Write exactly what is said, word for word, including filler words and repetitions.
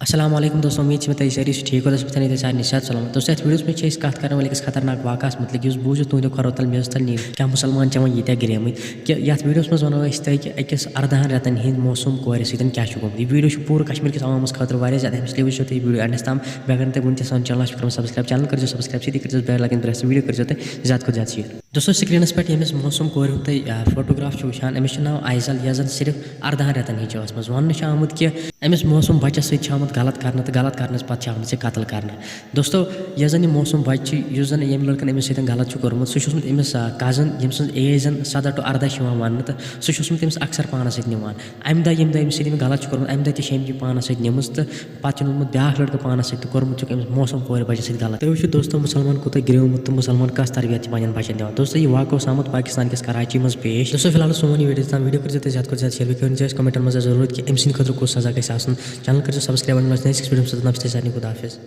السلام علیکم دوستو، امید چھِ مےٚ تُہۍ سٲری چھِو ٹھیٖک، خۄدا صٲب تھٲینو تُہۍ سارنٕے صحت سلامت۔ دوستو، یَتھ ویٖڈیوَس منٛز چھِ أسۍ کَتھ کَران وٲلۍ أکِس خطرناک واقعس مُتعلِق، یُس بوٗزِتھ تُہٕنٛدیو کھۄرو تَل میٚژِ تَل نیٖرِتھ۔ کیٛاہ مُسلمان چھِ وۄنۍ ییٖتیٛاہ گرٛیمٕتۍ؟ کہِ یَتھ ویٖڈیوَس منٛز وَنو أسۍ تۄہہِ کہِ أکِس اَردَہَن رٮ۪تَن ہِنٛدۍ موسوٗم کورِ سۭتۍ کیٛاہ چھُ گوٚمُت۔ یہِ ویٖڈیو چھُ پوٗرٕ کشمیٖرکِس عوامَس خٲطرٕ واریاہ زیادٕ اہم، اِسلیے وٕچھِو تُہۍ یہِ ویٖڈیو اینڈَس تام۔ بیٚیہِ اگر نہٕ تۄہہِ وٕنہِ تہِ سون channel آسہِ کوٚرمُت subscribe، channel کٔرۍزیو subscribe، سۭتی کٔرۍزیو bell icon press، ویٖڈیو کٔرۍزیو تُہۍ زیادٕ کھۄتہٕ زیادٕ share۔ دوستو، screenَس پٮ۪ٹھ ییٚمِس موسوٗم کورِ ہُنٛد تُہۍ، آ، photograph چھِو وٕچھان، أمِس چھُ ناو آیزل، یۄس زَن صرف اَردَہَن رٮ۪تَن ہِنٛز چھِ ٲسمٕژ۔ وَننہٕ چھُ آمُت کہِ أمِس موسوٗم بَچَس سۭتۍ چھُ آمُت غلط کرنہٕ تہٕ غلط کرنَس پَتہٕ چھُ آمُت یہِ قتل کرنہٕ۔ دوستو، یۄس زَن یہِ موسوٗم بَچہِ چھُ، یُس زَن ییٚمہِ لڑکَن أمِس سۭتۍ غلط چھُ کوٚرمُت، سُہ چھُ اوسمُت أمِس، آ، cousin، ییٚمہِ سٕنٛز age زَن سَداہ to اَرداہ چھِ یِوان وَننہٕ، تہٕ سُہ چھُ اوسمُت أمِس اکثر پانَس سۭتۍ نِوان۔ اَمہِ دۄہ، ییٚمہِ دۄہ أمِس سۭتۍ أمۍ غلط چھُ کوٚرمُت، اَمہِ دۄہ تہِ چھِ أمۍ یہِ پانَس سۭتۍ نِمٕژ تہٕ پَتہٕ چھُ اوٚنمُت بیٛاکھ لڑکہٕ پانَس سۭتۍ تہٕ کوٚرمُت چھُکھ أمِس موسوٗم کورِ بَچَس سۭتۍ غلط۔ تُہۍ وٕچھِو دوستو، مُسلمان کوٗتاہ گرٛیومُت تہٕ مُسلمان کۄس تربیت چھِ پنٛنٮ۪ن بَچَن دِوان۔ دوستو، یہِ واقعہٕ اوس آمُت پاکِستان کِس کراچی منٛز پیش۔ دوستو، فی الحال اوس سون یہِ ویٖڈیو تام، ویٖڈیو کٔرۍزیو تُہۍ زیادٕ کھۄتہٕ زیادٕ share، بیٚیہِ کٔرۍزیو اَسہِ commentَن منٛز ضروٗر کہِ أمۍ سٕنٛدِ خٲطرٕ کُس سزا گژھِ آسُن۔ Channel کٔرۍزیو subscribe، اَنُن اَسہِ next ویٖڈیو سۭتۍ، تَتھ تام چھِ تۄہہِ سارنٕے خۄدا حافظ۔